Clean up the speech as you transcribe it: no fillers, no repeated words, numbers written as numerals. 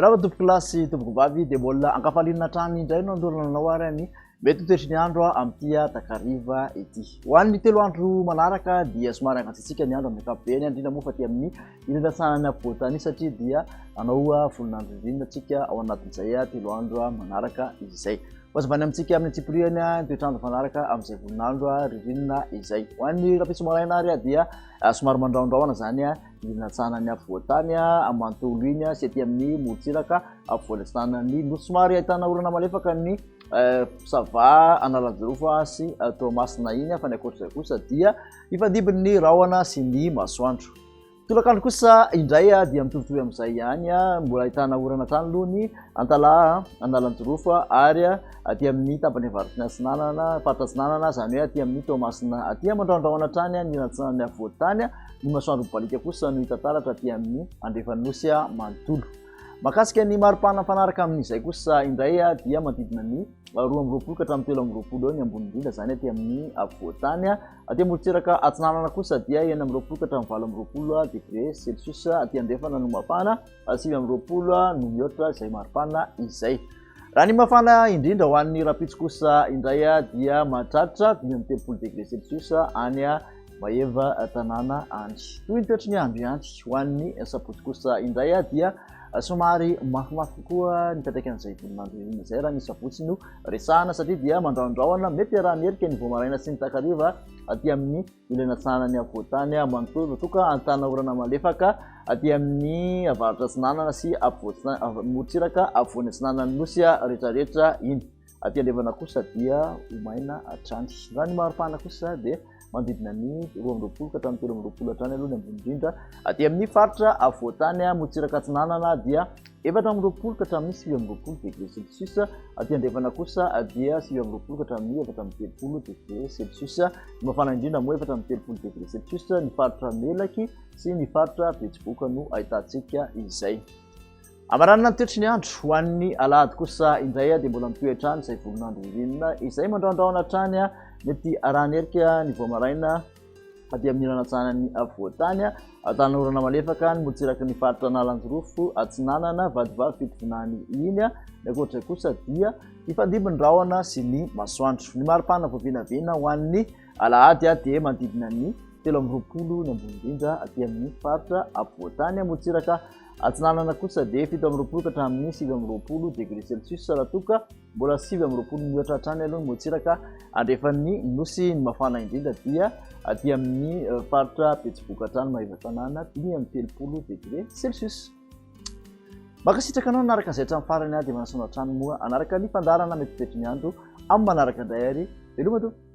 Miarahaba tompokolahy sy tompokovavy dia mbola ankafaliana hatrany indray no anolorana anao ary ny mety ho toetry ny andro amin'ity takariva ity. Ho an'ny telo andro manaraka dia somary hangatsiatsiaka ny andro amin'ny ankapobeny, indrindra moa fa aty amin'ny ilany atsinanan'ny afovoan-tany satria dia hanao volon'andro ririnina tsika ao anatin'izay telo andro manaraka izay. Ho amintsika amin'ny antsipiriany ny toetr'andro mifanaraka amin'izay volon'andro ririnina izay. Ho an'ny rahampitso maraina ary dia somary mandrahondrahona izany ny natsanan'ny afovoan-tany manontolo iny sy aty amin'ny morontsiraka afovoany atsinanan'ny nosy. Somary ahitana orana malefaka ny Sava, Analanjirofo sy Toamasina iny fa ny ankoatr'izay kosa dia hifandimby ny rahona sy ny masoandro. Tolakandro kosa indray dia mitovitovy amin'izay ihany, mbola ahitana orana hatrany aloha ny Antalaha, Analanjirofo ary aty amin'ny tapany avaratry ny atsinanana, faritra atsinanana, izany hoe aty amin'ny Toamasina aty. Mandrahondrahona hatrany ny atsinanan'ny afovoan-tany, ny masoandro mibaliaka kosa no hita taratra aty amin'ny andrefan'ny nosy manontolo. Mahakasika ny maripana mifanaraka amin'izay kosa indray dia manodidina ny 22 ka hatramin'ny 23 eo ny ambony indrindra, izany aty amin'ny afovoan-tany. Aty amorontsiraka atsinanana kosa dia 26 ka hatramin'ny 28 degré celsius, aty andrefana no mafana, 29 no mihoatra izay maripana izay. Raha ny mafana indrindra ho an'ny rahampitso kosa indray dia mahatratra 35 degré celsius any Maeva tanàna any. Toy ny toetry ny andro ihany ho an'ny sabotsy kosa indray dia somary mafimafy kokoa ny fiantraikan'izay volon'andro ririnina izay raha ny sabotsy no resahana satria dia mandrahondrahona mety iaraha-mierika ny vao maraina sy ny takariva aty amin'ny ilany atsinanan'ny afovoan-tany manontolo toa ka ahitana orana malefaka aty amin'ny avaratra atsinanana sy afovoan-morontsiraka afovoany atsinanan'ny nosy rehetrarehetra iny. Aty andrefana kosa dia ho maina hatrany. Raha ny maripana kosa dia manodidina ny 22 ka hatramin'ny 23 hatrany aloha ny ambony indrindra. Aty amin'ny faritra afovoan-tany morontsiraka atsinanana dia 24 ka hatramin'ny 29 degré celsius. Aty andrefana kosa dia 29 ka hatramin'ny 34 degré celsius. Ny mafana indrindra moa 34 degré celsius ny faritra Melaky sy ny faritra Betsiboka no ahitantsika izay. Amaranana ny toetry ny andro ho an'ny alahady kosa indray dia mbola mitohy hatrany izay volon'andro ririnina izay mandrahondrahona hatrany mety arahan'erika ny vao maraina aty amin'ny ranatsanan'ny afovoan-tany ahitana orana malefaka ny morontsiraky ny faritra Analanjirofo atsinanana vadivavy fitovinany iny ny ankoatr'izay kosa dia hifandimby ny rahona sy ny masoandro ny maripana voavinavina ho an'ny alahady dia manodidina ny 23 ny ambony indrindra aty amin'ny faritra afovoan-tany morontsiraka Atsinanana kosa dia 27 ka hatramin'ny 29 degré celsius raha toa ka mbola 29 mihoatra hatrany aloha ny morontsiraka andrefan'ny nosy. Ny mafana indrindra dia aty amin'ny faritra Betsiboka hatrany Maevatanàna 35 degré celsius. Mankasitraka anao nanaraka izay hatramin'ny farany dia manasa anao hatrany moa hanaraka ny fandaharana mety toetry ny andro amin'ny manaraka indray ary veloma tompoko.